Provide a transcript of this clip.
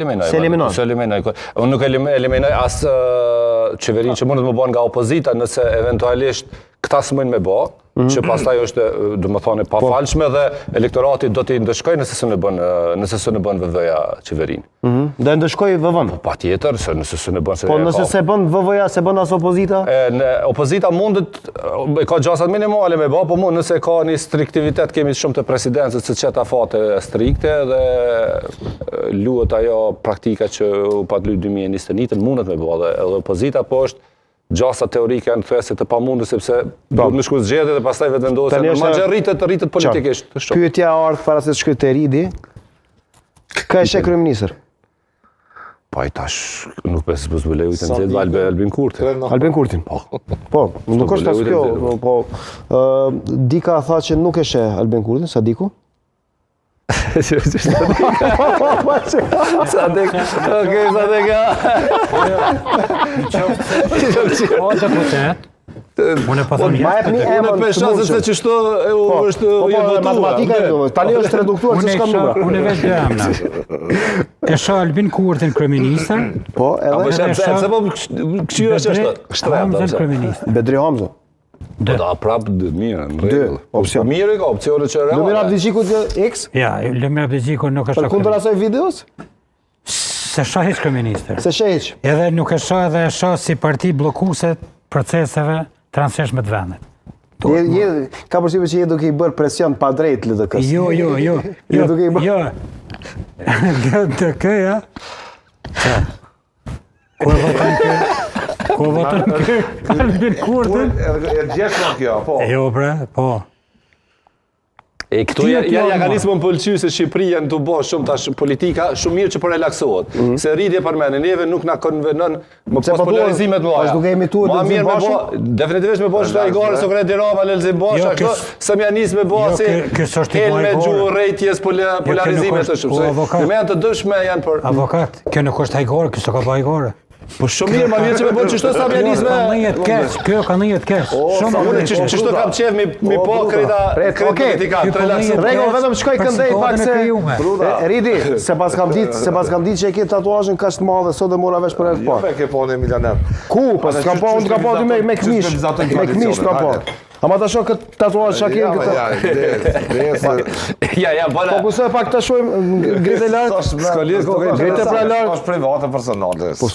Eliminoj. S'e eliminon. S'e eliminoj. Unë nuk eliminoj as qeverinë që mundet me bo nga opozita nëse eventualisht këta s'mujnë me bo, mm -hmm. që pastaj është, domethonë, e po. pafalshme dhe elektorati do t'i ndëshkojë nëse s'e bën, nëse s'e bën VV-ja qeverinë. Mm -hmm. Do e ndëshkojë VV-në? Po, patjetër, se nëse s'e bën... Se po nëse s'e bën VV-ja, s'e bën as opozita? E, në, opozita mundet, e ka gjasat minimale me ba, po mund nëse ka një striktivitet, kemi shumë të presidencës që qet afate strikte dhe luhet ajo praktika që u pat lujt 2021, mundet me ba dhe edhe opozita, po është gjasa teorike janë thjesht të pamundur sepse po. duhet me shku zgjedhje dhe pastaj vetëvendosja në madje rritet rritet politikisht. Pyetja e artë para se të shkoj te Ridi. Kë e sheh kryeministër? Po ai tash nuk po s'po zbuloj ujin e nxehtë Albe Albin Kurtin. Albin Kurtin. Po. Po, nuk është as kjo, po ë Dika tha që nuk e sheh Albin Kurtin, Sadiku. Sadik, okej, Sadik. Po deputet, Unë po them Ma jep një Unë emër po e të shoh se mundshëm. qështu e, u Po, është po, po, jetë votuar. matematika e duhet. Tani është reduktuar Unë se e s'kam shoh, numra. unë veç dy emra. E shoh Albin Kurtin kryeministër. Po, Apo edhe pse Edhe pse shoh- pse po kqyr është Bedri ashtu? Shtrejt. Hamzën pse? kryeministër. Bedri Hamza. Po da prap dy mirë, në rregull. opsion. Po mirë i ka opsione që reale. Lumir Abdixhiku të X, Ja, Lumir Abdixhiku nuk është përkundër asaj videos, S'e shoh hiç kryeministër. s'e sheh hiç. Edhe nuk e shoh edhe e shoh si parti bllokuese proceseve të rëndësishme të vendit. Je, je, ka përshtypje që je duke i bërë presion pa drejt LDK-s. Jo, jo, jo. Je Jo, duke i bërë- jo. LDK-ja. Ku e voton kë? Ku e voton kë? Albin Kurtin? Edhe e djeshme kjo, po. Jo, bre, po. E këtu ja, ja, ja ka nisë më më pëlqy se Shqipëria janë tu bo shumë tash politika, shumë mirë që po relaksohet. Mm -hmm. Se rritje përmendë, neve nuk na konvenon më pas po polarizimet më Është duke imituar Ma mirë me bo, definitivisht me bo çdo i garë, sokra Edi Rama, Lulzim Basha, jo, kështu, se më nis me bo jo, si kjo me gjuhë urrejtjes polarizime të shumë. Ne janë të dëshme janë për Avokat, kjo nuk është hajgore, kjo s'ka bë hajgore. Po shumë mirë, ma mirë që me bo qështu sa më nis me. Ka nijet keq, kjo ka nijet keq. Shumë unë që qështu kam qef mi mi po krejta krejt politikan, të relaksu. Rregull, vetëm shkoj këndej pak se Ridi, se pas kam ditë, se pas kam ditë që e ke tatuazhin kaq të madhe sot e mora vesh për herë të Jo, parë. e ke po në Milaner. Ku? Po s'kam pa, unë kam pa ty me me këmish. Me këmish kam pa. Ama ta shoh këtë tatuazh çka ke këtë. Ja, ja, Ja, ja, bëna. Fokusoj pak ta shohim, ngrite lart. S'ka lidhje, Ngrite pra lart. Është private personale. Po.